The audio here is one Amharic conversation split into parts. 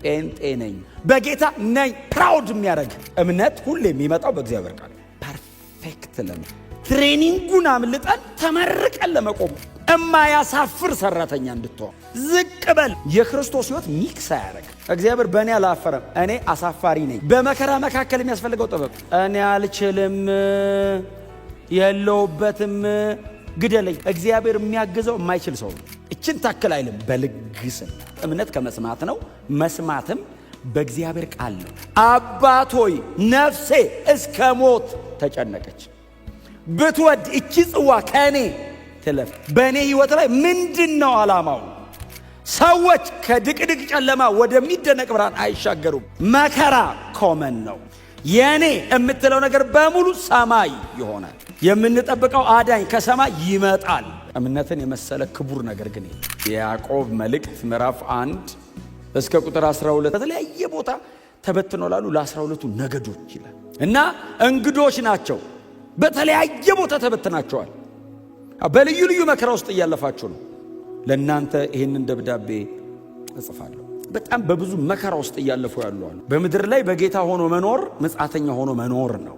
ጴንጤ ነኝ፣ በጌታ ነኝ። Proud የሚያደርግ እምነት ሁሌ የሚመጣው በእግዚአብሔር ቃል። Perfect ለመ training ኡን አምልጠን ተመርቀን ለመቆም እማያሳፍር ሰራተኛ እንድትሆን ዝቅ በል። የክርስቶስ ሕይወት mix አያደርግ። እግዚአብሔር በእኔ አላፈረም፣ እኔ አሳፋሪ ነኝ። በመከራ መካከል የሚያስፈልገው ጥበብ። እኔ አልችልም፣ የለውበትም፣ ግደለኝ። እግዚአብሔር የሚያግዘው የማይችል ሰው ነው። እችን ታክል አይልም። በልግስና እምነት ከመስማት ነው፣ መስማትም በእግዚአብሔር ቃል ነው። አባት ሆይ ነፍሴ እስከ ሞት ተጨነቀች፣ ብትወድ እቺ ጽዋ ከእኔ ትለፍ። በእኔ ሕይወት ላይ ምንድን ነው ዓላማው? ሰዎች ከድቅድቅ ጨለማ ወደሚደነቅ ብርሃን አይሻገሩም። መከራ common ነው። የእኔ የምትለው ነገር በሙሉ ሰማይ ይሆናል። የምንጠብቀው አዳኝ ከሰማይ ይመጣል። እምነትን የመሰለ ክቡር ነገር ግን የለም። የያዕቆብ መልእክት ምዕራፍ 1 እስከ ቁጥር 12 በተለያየ ቦታ ተበትነው ላሉ ለ12ቱ ነገዶች ይላል እና እንግዶች ናቸው። በተለያየ ቦታ ተበትናቸዋል። በልዩ ልዩ መከራ ውስጥ እያለፋችሁ ነው። ለእናንተ ይህንን ደብዳቤ እጽፋለሁ። በጣም በብዙ መከራ ውስጥ እያለፉ ያሉ አሉ። በምድር ላይ በጌታ ሆኖ መኖር መጻተኛ ሆኖ መኖር ነው።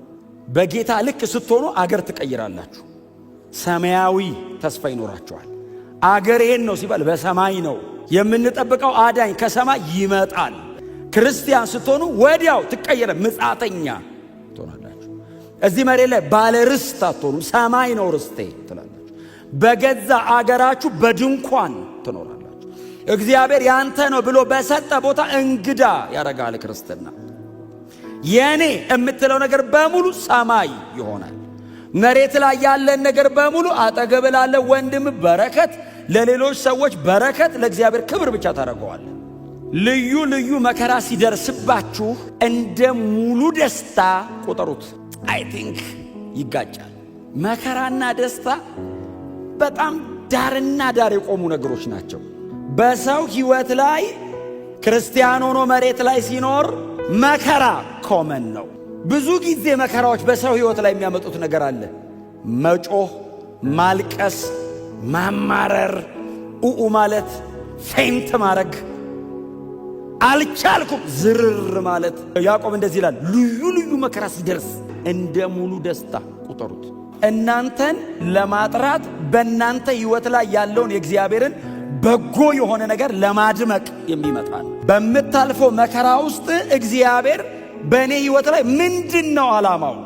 በጌታ ልክ ስትሆኑ አገር ትቀይራላችሁ። ሰማያዊ ተስፋ ይኖራችኋል። አገር ይሄን ነው ሲባል በሰማይ ነው። የምንጠብቀው አዳኝ ከሰማይ ይመጣል። ክርስቲያን ስትሆኑ ወዲያው ትቀየረ፣ መጻተኛ ትሆናላችሁ። እዚህ መሬት ላይ ባለ ርስት አትሆኑም። ሰማይ ነው ርስቴ ትላላችሁ። በገዛ አገራችሁ በድንኳን ትኖራላችሁ። እግዚአብሔር ያንተ ነው ብሎ በሰጠ ቦታ እንግዳ ያደርጋል። ክርስትና የኔ የምትለው ነገር በሙሉ ሰማይ ይሆናል። መሬት ላይ ያለን ነገር በሙሉ አጠገብ ላለ ወንድም በረከት፣ ለሌሎች ሰዎች በረከት፣ ለእግዚአብሔር ክብር ብቻ ታደርገዋለህ። ልዩ ልዩ መከራ ሲደርስባችሁ እንደ ሙሉ ደስታ ቁጠሩት። I think ይጋጫል። መከራና ደስታ በጣም ዳርና ዳር የቆሙ ነገሮች ናቸው። በሰው ሕይወት ላይ ክርስቲያን ሆኖ መሬት ላይ ሲኖር መከራ common ነው። ብዙ ጊዜ መከራዎች በሰው ሕይወት ላይ የሚያመጡት ነገር አለ። መጮህ፣ ማልቀስ፣ ማማረር፣ ኡኡ ማለት፣ faint ማድረግ፣ አልቻልኩም ዝርር ማለት። ያዕቆብ እንደዚህ ይላል፣ ልዩ ልዩ መከራ ሲደርስ እንደ ሙሉ ደስታ ቁጠሩት። እናንተን ለማጥራት በእናንተ ሕይወት ላይ ያለውን የእግዚአብሔርን በጎ የሆነ ነገር ለማድመቅ የሚመጣ ነው። በምታልፈው መከራ ውስጥ እግዚአብሔር በእኔ ሕይወት ላይ ምንድን ነው ዓላማው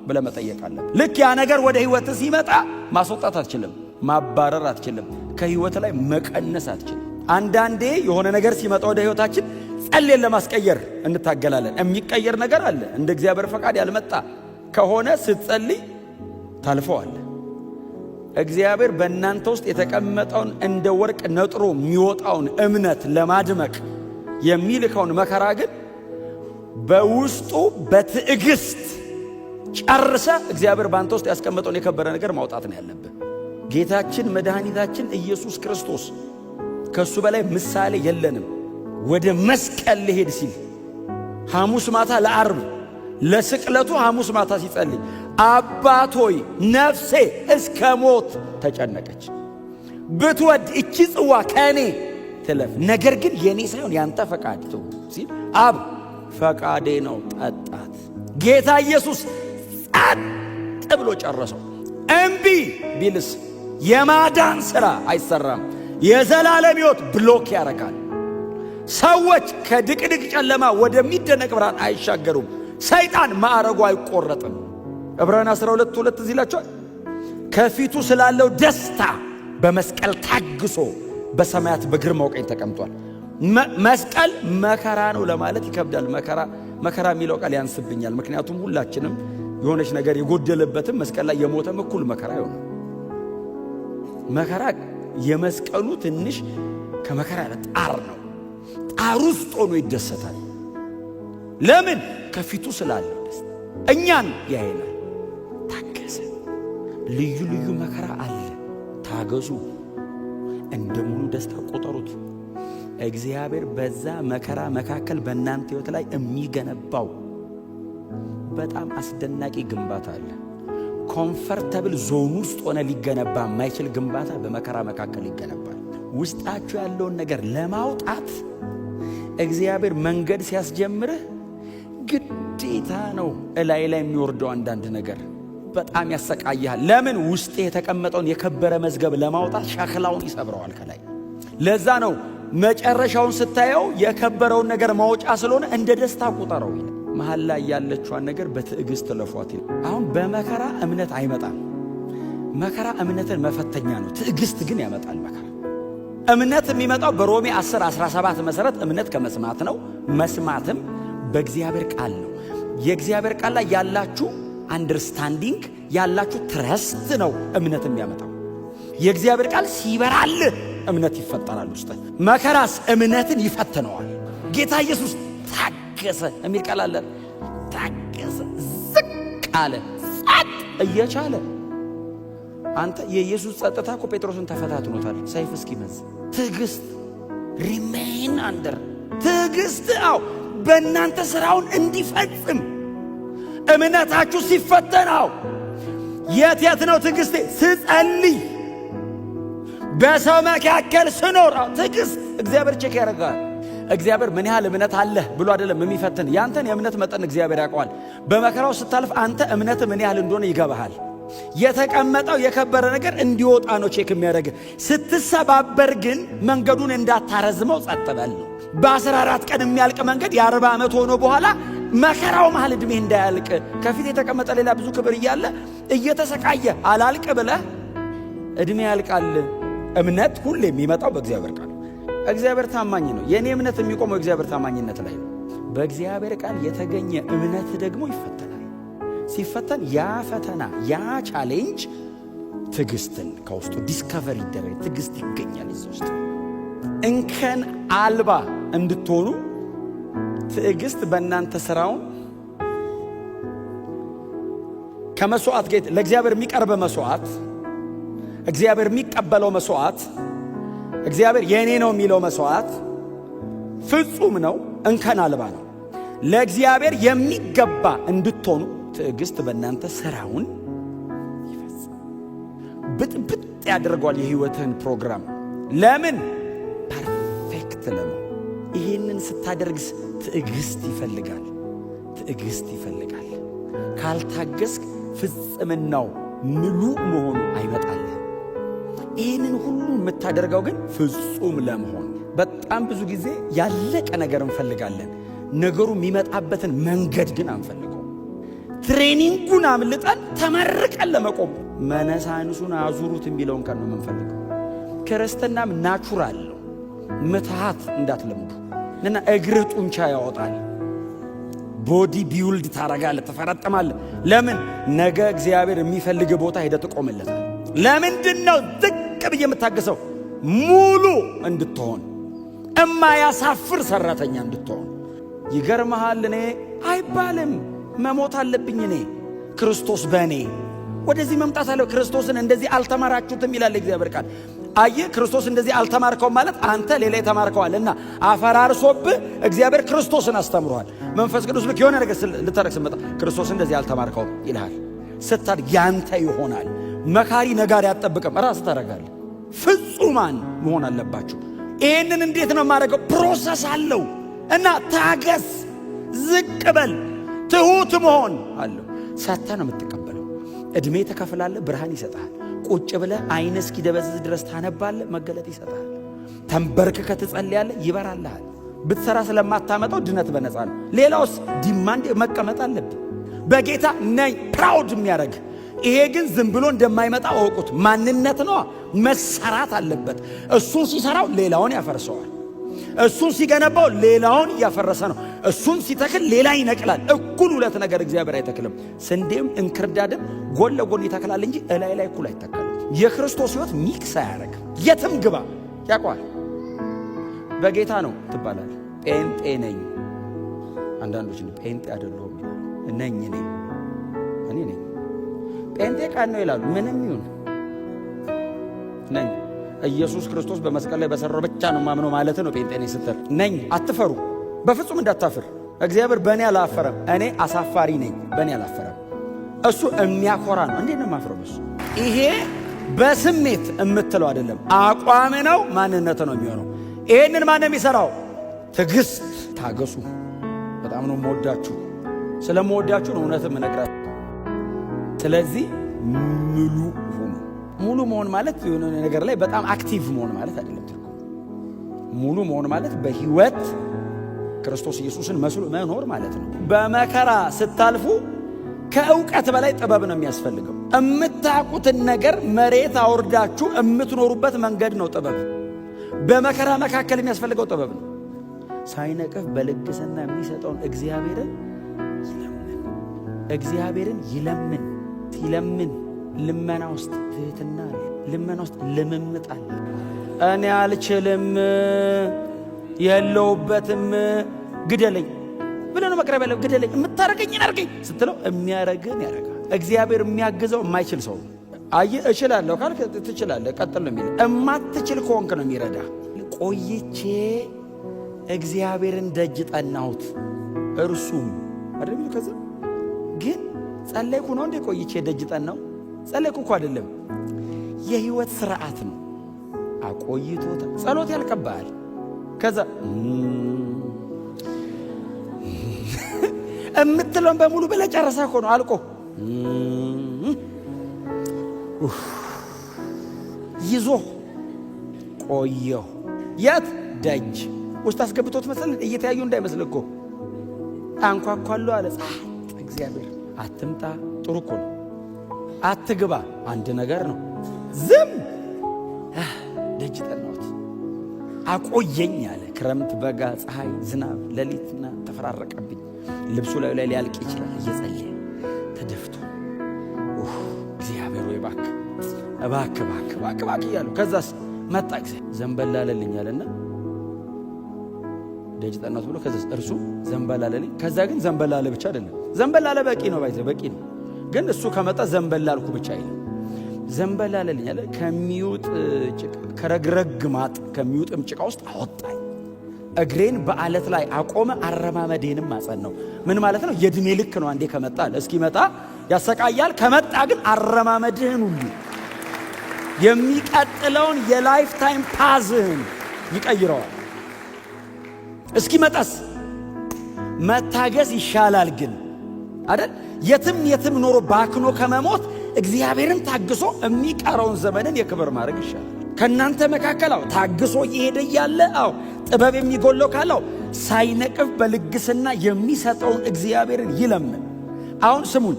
ብለህ መጠየቅ አለብህ። ልክ ያ ነገር ወደ ሕይወት ሲመጣ ማስወጣት አትችልም፣ ማባረር አትችልም፣ ከሕይወት ላይ መቀነስ አትችልም። አንዳንዴ የሆነ ነገር ሲመጣ ወደ ሕይወታችን ጸልየን ለማስቀየር እንታገላለን። የሚቀየር ነገር አለ። እንደ እግዚአብሔር ፈቃድ ያልመጣ ከሆነ ስትጸልይ ታልፈዋለህ። እግዚአብሔር በእናንተ ውስጥ የተቀመጠውን እንደ ወርቅ ነጥሮ የሚወጣውን እምነት ለማድመቅ የሚልከውን መከራ ግን በውስጡ በትዕግስት ጨርሰ እግዚአብሔር በአንተ ውስጥ ያስቀመጠውን የከበረ ነገር ማውጣት ነው ያለብህ። ጌታችን መድኃኒታችን ኢየሱስ ክርስቶስ ከእሱ በላይ ምሳሌ የለንም። ወደ መስቀል ሊሄድ ሲል ሐሙስ ማታ ለዓርብ ለስቅለቱ ሐሙስ ማታ ሲጸልይ አባት ሆይ ነፍሴ እስከ ሞት ተጨነቀች፣ ብትወድ እቺ ጽዋ ከእኔ ትለፍ፣ ነገር ግን የእኔ ሳይሆን ያንተ ፈቃድ ትሁን ሲል አብ ፈቃዴ ነው ጠጣት። ጌታ ኢየሱስ ጸጥ ብሎ ጨረሰው። እምቢ ቢልስ የማዳን ሥራ አይሰራም። የዘላለም ሕይወት block ያረጋል። ሰዎች ከድቅድቅ ጨለማ ወደሚደነቅ ብርሃን አይሻገሩም። ሰይጣን ማዕረጉ አይቆረጥም። ዕብራውያን 12:2 እዚህ ይላቸዋል። ከፊቱ ስላለው ደስታ በመስቀል ታግሶ በሰማያት በግርማው ቀኝ ተቀምጧል። መስቀል መከራ ነው ለማለት ይከብዳል። መከራ መከራ የሚለው ቃል ያንስብኛል። ምክንያቱም ሁላችንም የሆነች ነገር የጎደለበትም መስቀል ላይ የሞተም እኩል መከራ ይሆናል። መከራ የመስቀሉ ትንሽ ከመከራ ያለ ጣር ነው። ጣር ውስጥ ሆኖ ይደሰታል። ለምን? ከፊቱ ስላለው ደስታ እኛን ያይናል። ታገሰ። ልዩ ልዩ መከራ አለ። ታገሱ፣ እንደ ሙሉ ደስታ ቆጠሩት። እግዚአብሔር በዛ መከራ መካከል በእናንተ ሕይወት ላይ የሚገነባው በጣም አስደናቂ ግንባታ አለ። Comfortable zone ውስጥ ሆነ ሊገነባ የማይችል ግንባታ በመከራ መካከል ይገነባል። ውስጣችሁ ያለውን ነገር ለማውጣት እግዚአብሔር መንገድ ሲያስጀምርህ ግዴታ ነው እላይ ላይ የሚወርደው አንዳንድ ነገር በጣም ያሰቃይሃል። ለምን? ውስጥ የተቀመጠውን የከበረ መዝገብ ለማውጣት ሸክላውን ይሰብረዋል ከላይ። ለዛ ነው መጨረሻውን ስታየው የከበረውን ነገር ማውጫ ስለሆነ እንደ ደስታ ቁጠረው ይላል። መሀል ላይ ያለችዋን ነገር በትዕግስት ለፏት ይላል። አሁን በመከራ እምነት አይመጣም። መከራ እምነትን መፈተኛ ነው። ትዕግስት ግን ያመጣል መከራ። እምነት የሚመጣው በሮሜ 10 17 መሰረት እምነት ከመስማት ነው። መስማትም በእግዚአብሔር ቃል ነው። የእግዚአብሔር ቃል ላይ ያላችሁ understanding፣ ያላችሁ trust ነው እምነት የሚያመጣው። የእግዚአብሔር ቃል ሲበራል እምነት ይፈጠራል ውስጥ። መከራስ እምነትን ይፈትነዋል። ጌታ ኢየሱስ ታገሰ የሚል ቃል አለ። ታገሰ፣ ዝቅ አለ፣ ጸጥ እየቻለ። አንተ የኢየሱስ ጸጥታ እኮ ጴጥሮስን ተፈታትኖታል፣ ሰይፍ እስኪመዝ። ትዕግስት፣ remain under ትዕግስት። አው በእናንተ ስራውን እንዲፈጽም እምነታችሁ ሲፈተናው። የት የት ነው ትዕግስቴ? ስጸልይ፣ በሰው መካከል ስኖር ትዕግስት እግዚአብሔር check ያደርጋል። እግዚአብሔር ምን ያህል እምነት አለህ ብሎ አይደለም የሚፈትን፣ ያንተን የእምነት መጠን እግዚአብሔር ያውቀዋል። በመከራው ስታልፍ አንተ እምነት ምን ያህል እንደሆነ ይገባሃል። የተቀመጠው የከበረ ነገር እንዲወጣ ነው check የሚያደርግ። ስትሰባበር ግን መንገዱን እንዳታረዝመው ጸጥ በል ነው። በ14 ቀን የሚያልቅ መንገድ የ40 ዓመት ሆኖ በኋላ መከራው መሃል ዕድሜ እንዳያልቅ፣ ከፊት የተቀመጠ ሌላ ብዙ ክብር እያለ እየተሰቃየ አላልቅ ብለህ ዕድሜ ያልቃል። እምነት ሁሌ የሚመጣው በእግዚአብሔር ቃል። እግዚአብሔር ታማኝ ነው። የእኔ እምነት የሚቆመው እግዚአብሔር ታማኝነት ላይ ነው። በእግዚአብሔር ቃል የተገኘ እምነት ደግሞ ይፈተናል። ሲፈተን ያ ፈተና፣ ያ challenge ትዕግስትን ከውስጡ discover ይደረግ፣ ትዕግስት ይገኛል እዛ ውስጥ። እንከን አልባ እንድትሆኑ ትዕግስት በእናንተ ስራውን ከመስዋዕት ጋር፣ ለእግዚአብሔር የሚቀርብ መስዋዕት፣ እግዚአብሔር የሚቀበለው መስዋዕት፣ እግዚአብሔር የእኔ ነው የሚለው መስዋዕት ፍጹም ነው፣ እንከን አልባ ነው። ለእግዚአብሔር የሚገባ እንድትሆኑ ትዕግስት በእናንተ ስራውን ይፈጽም። ብጥብጥ ያደርገዋል የህይወትህን ፕሮግራም። ለምን? Perfect ለመሆን። ይህንን ስታደርግስ ትዕግስት ይፈልጋል። ትዕግስት ይፈልጋል። ካልታገስክ ፍጽምናው ምሉ መሆኑ አይመጣልህም። ይህንን ሁሉ የምታደርገው ግን ፍጹም ለመሆን። በጣም ብዙ ጊዜ ያለቀ ነገር እንፈልጋለን። ነገሩ የሚመጣበትን መንገድ ግን አንፈልገው። Training ኡን አምልጠን ተመርቀን ለመቆም መነሳንሱን አዙሩት የሚለውን ቀን ነው የምንፈልገው። ክርስትናም natural ነው። ምትሃት እንዳትለምዱ እና እግርህ ጡንቻ ያወጣል። Body build ታረጋለህ፣ ትፈረጥማለህ። ለምን? ነገ እግዚአብሔር የሚፈልግ ቦታ ሄደህ ትቆምለታል። ለምንድን ነው ዝቅ ብዬ የምታገሰው? ሙሉ እንድትሆን፣ እማያሳፍር ሰራተኛ እንድትሆን። ይገርመሃል፣ እኔ አይባልም፣ መሞት አለብኝ እኔ፣ ክርስቶስ በእኔ ወደዚህ መምጣት አለው። ክርስቶስን እንደዚህ አልተማራችሁትም ይላል እግዚአብሔር ቃል። አየህ፣ ክርስቶስ እንደዚህ አልተማርከውም ማለት አንተ ሌላ የተማርከዋል እና አፈራርሶብህ እግዚአብሔር ክርስቶስን አስተምሮሃል። መንፈስ ቅዱስ ልክ የሆነ ነገር ልታደርግ ስትመጣ ክርስቶስን እንደዚህ አልተማርከውም ይልሃል። ስታድግ ያንተ ይሆናል። መካሪ ነጋሪ አትጠብቅም፣ ራስህ ታደርጋለህ። ፍጹማን መሆን አለባችሁ። ይህንን እንዴት ነው የማደርገው? Process አለው እና ታገስ፣ ዝቅ በል፣ ትሁት መሆን አለው። ሰተህ ነው የምትቀበለው። ዕድሜ ተከፍላለህ፣ ብርሃን ይሰጥሃል። ቁጭ ብለህ አይን እስኪደበዝዝ ድረስ ታነባለህ፣ መገለጥ ይሰጥሃል። ተንበርክከህ ትጸልያለህ፣ ይበራልሃል። ብትሰራ ስለማታመጣው ድነት በነፃ ነው። ሌላውስ demand መቀመጥ አለብህ። በጌታ ነኝ proud የሚያደርግ። ይሄ ግን ዝም ብሎ እንደማይመጣ እወቁት። ማንነት ነዋ፣ መሰራት አለበት። እሱን ሲሰራው ሌላውን ያፈርሰዋል። እሱን ሲገነባው ሌላውን እያፈረሰ ነው። እሱን ሲተክል ሌላ ይነቅላል። እኩል ሁለት ነገር እግዚአብሔር አይተክልም። ስንዴም እንክርዳድም ጎን ለጎን ይተክላል እንጂ እላይ ላይ እኩል አይተከልም። የክርስቶስ ሕይወት mix አያደርግም። የትም ግባ ያውቀዋል። በጌታ ነው ትባላል። ጴንጤ ነኝ። አንዳንዶች ጴንጤ አይደለሁም ይላሉ። ነኝ፣ እኔ እኔ ነኝ። ጴንጤ ቃል ነው ይላሉ። ምንም ይሁን ነኝ። ኢየሱስ ክርስቶስ በመስቀል ላይ በሰራው ብቻ ነው ማምነው ማለት ነው። ጴንጤ ነኝ ስትል ነኝ። አትፈሩ፣ በፍጹም እንዳታፍር። እግዚአብሔር በእኔ አላፈረም። እኔ አሳፋሪ ነኝ፣ በእኔ አላፈረም። እሱ የሚያኮራ ነው። እንዴት ነው የማፍረው? እሱ ይሄ በስሜት የምትለው አይደለም፣ አቋም ነው፣ ማንነት ነው የሚሆነው። ይሄንን ማን ነው የሚሰራው? ትዕግስት፣ ታገሱ። በጣም ነው የምወዳችሁ። ስለምወዳችሁ ነው እውነትም እነግራችሁ። ስለዚህ ሙሉ ሁኑ። ሙሉ መሆን ማለት የሆነ ነገር ላይ በጣም active መሆን ማለት አይደለም። ትርጉም ሙሉ መሆን ማለት በህይወት ክርስቶስ ኢየሱስን መስሎ መኖር ማለት ነው። በመከራ ስታልፉ ከእውቀት በላይ ጥበብ ነው የሚያስፈልገው። የምታውቁትን ነገር መሬት አውርዳችሁ የምትኖሩበት መንገድ ነው ጥበብ። በመከራ መካከል የሚያስፈልገው ጥበብ ነው። ሳይነቅፍ በልግስና የሚሰጠውን እግዚአብሔርን ይለምን። እግዚአብሔርን ይለምን ይለምን። ልመና ውስጥ ትህትና አለ። ልመና ውስጥ ልምምጥ አለ። እኔ አልችልም፣ የለውበትም፣ ግደለኝ ብለህ ነው መቅረብ ያለው። ግደለኝ፣ የምታረገኝን አርገኝ ስትለው የሚያረግን ያረጋል። እግዚአብሔር የሚያግዘው የማይችል ሰው ነው። አየህ፣ እችላለሁ ካልክ ትችላለህ፣ ቀጥል ነው የሚልህ። እማትችል ከሆንክ ነው የሚረዳ። ቆይቼ እግዚአብሔርን ደጅ ጠናሁት እርሱም አይደል የሚለው። ከዛ ግን ጸለይኩ ነው እንዴ? ቆይቼ ደጅ ጠናው? ጸለይኩ እኮ አይደለም፣ የህይወት ስርዓት ነው። አቆይቶታ ጸሎት ያልቀባል። ከዛ እምትለውን በሙሉ ብለህ ጨርሰህ እኮ ነው አልቆ ይዞ ቆየሁ። የት ደጅ ውስጥ አስገብቶት መሰለህ። እየተያዩ እንዳይመስል እኮ አንኳኳለሁ አለ። ጸጥ እግዚአብሔር አትምጣ፣ ጥሩ እኮ ነው። አትግባ፣ አንድ ነገር ነው። ዝም ደጅ ጠናሁት፣ አቆየኝ አለ። ክረምት፣ በጋ፣ ፀሐይ፣ ዝናብ፣ ሌሊትና ተፈራረቀብኝ። ልብሱ ላዩ ላይ ሊያልቅ ይችላል። እየጸለየ ተደፍቶ እግዚአብሔር ወይ እባክህ እባክህ እባክህ እባክህ እባክህ እያሉ ከዛስ መጣ እግዚአብሔር ዘንበል አለልኝ አለና ደጅ ጠናሁት ብሎ ከዛስ እርሱ ዘንበል አለልኝ። ከዛ ግን ዘንበል አለ ብቻ አይደለም፣ ዘንበል አለ በቂ ነው፣ by the way በቂ ነው። ግን እሱ ከመጣ ዘንበል አልኩ ብቻ አይልም። ዘንበል አለልኝ አለ። ከሚውጥ ጭቃ ከረግረግ ማጥ ከሚውጥም ጭቃ ውስጥ አወጣኝ። እግሬን በአለት ላይ አቆመ፣ አረማመዴንም አጸናው። ምን ማለት ነው? የእድሜ ልክ ነው። አንዴ ከመጣ እስኪመጣ ያሰቃያል። ከመጣ ግን አረማመድህን ሁሉ የሚቀጥለውን የ lifetime path ህን ይቀይረዋል። እስኪመጣስ መታገስ ይሻላል ግን አይደል? የትም የትም ኖሮ ባክኖ ከመሞት እግዚአብሔርን ታግሶ የሚቀረውን ዘመንን የክብር ማድረግ ይሻላል። ከእናንተ መካከል አዎ ታግሶ እየሄደ እያለ አዎ ጥበብ የሚጎለው ካለው ሳይነቅፍ በልግስና የሚሰጠውን እግዚአብሔርን ይለምን። አሁን ስሙን፣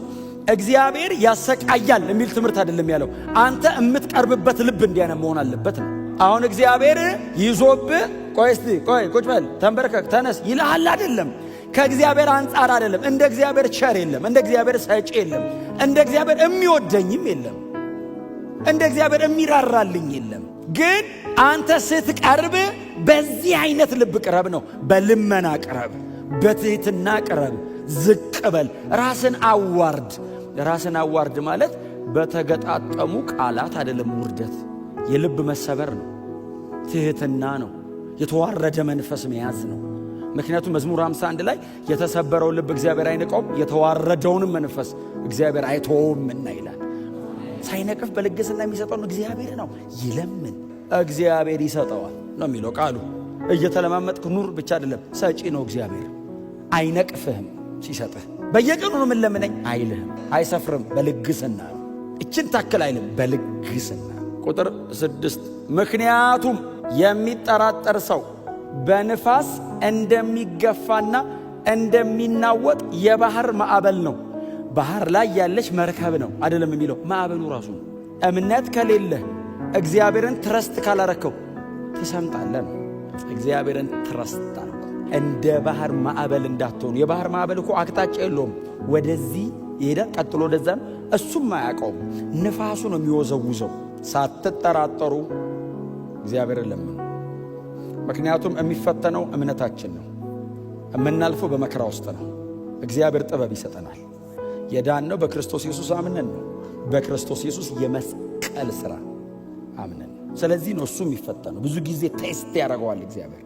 እግዚአብሔር ያሰቃያል የሚል ትምህርት አይደለም ያለው። አንተ የምትቀርብበት ልብ እንዲያነ መሆን አለበት ነው። አሁን እግዚአብሔር ይዞብህ ቆይ እስቲ ቆይ ቁጭ በል ተንበርከክ ተነስ ይልሃል አይደለም። ከእግዚአብሔር አንጻር አይደለም። እንደ እግዚአብሔር ቸር የለም፣ እንደ እግዚአብሔር ሰጪ የለም፣ እንደ እግዚአብሔር የሚወደኝም የለም፣ እንደ እግዚአብሔር የሚራራልኝ የለም። ግን አንተ ስትቀርብ በዚህ አይነት ልብ ቅረብ ነው። በልመና ቅረብ፣ በትህትና ቅረብ፣ ዝቅ በል፣ ራስን አዋርድ። ራስን አዋርድ ማለት በተገጣጠሙ ቃላት አይደለም። ውርደት የልብ መሰበር ነው፣ ትህትና ነው፣ የተዋረደ መንፈስ መያዝ ነው። ምክንያቱም መዝሙር 51 ላይ የተሰበረውን ልብ እግዚአብሔር አይንቀውም፣ የተዋረደውንም መንፈስ እግዚአብሔር አይተወውምና ይላል። ሳይነቅፍ በልግስና የሚሰጠውን እግዚአብሔር ነው። ይለምን እግዚአብሔር ይሰጠዋል ነው የሚለው ቃሉ። እየተለማመጥክ ኑር ብቻ አይደለም፣ ሰጪ ነው እግዚአብሔር። አይነቅፍህም ሲሰጥህ። በየቀኑ ነው የምንለምነኝ አይልህም፣ አይሰፍርም። በልግስና ነው። እችን ታክል አይልም፣ በልግስና። ቁጥር 6 ምክንያቱም የሚጠራጠር ሰው በንፋስ እንደሚገፋና እንደሚናወጥ የባህር ማዕበል ነው። ባህር ላይ ያለች መርከብ ነው አይደለም የሚለው፣ ማዕበሉ ራሱ ነው። እምነት ከሌለ እግዚአብሔርን trust ካላረከው ትሰምጣለህ ነው። እግዚአብሔርን trust አርኩ። እንደ ባህር ማዕበል እንዳትሆኑ። የባህር ማዕበል እኮ አቅጣጫ የለውም። ወደዚህ ይሄዳል፣ ቀጥሎ ወደዛ ነው። እሱም አያውቀውም። ንፋሱ ነው የሚወዘውዘው። ሳትጠራጠሩ እግዚአብሔርን ለምኑ። ምክንያቱም የሚፈተነው እምነታችን ነው። የምናልፈው በመከራ ውስጥ ነው። እግዚአብሔር ጥበብ ይሰጠናል። የዳነው በክርስቶስ ኢየሱስ አምነን ነው። በክርስቶስ ኢየሱስ የመስቀል ሥራ አምነን ነው። ስለዚህ ነው እሱ የሚፈተነው። ብዙ ጊዜ test ያደርገዋል እግዚአብሔር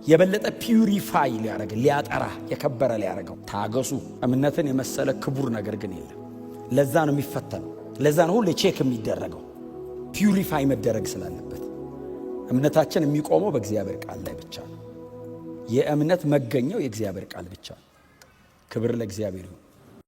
የበለጠ purify ሊያደርግ ሊያጠራ የከበረ ሊያደርገው። ታገሱ። እምነትን የመሰለ ክቡር ነገር ግን የለም። ለዛ ነው የሚፈተነው። ለዛ ነው ሁሌ check የሚደረገው purify መደረግ ስላለበት። እምነታችን የሚቆመው በእግዚአብሔር ቃል ላይ ብቻ ነው። የእምነት መገኛው የእግዚአብሔር ቃል ብቻ ነው። ክብር ለእግዚአብሔር ይሁን።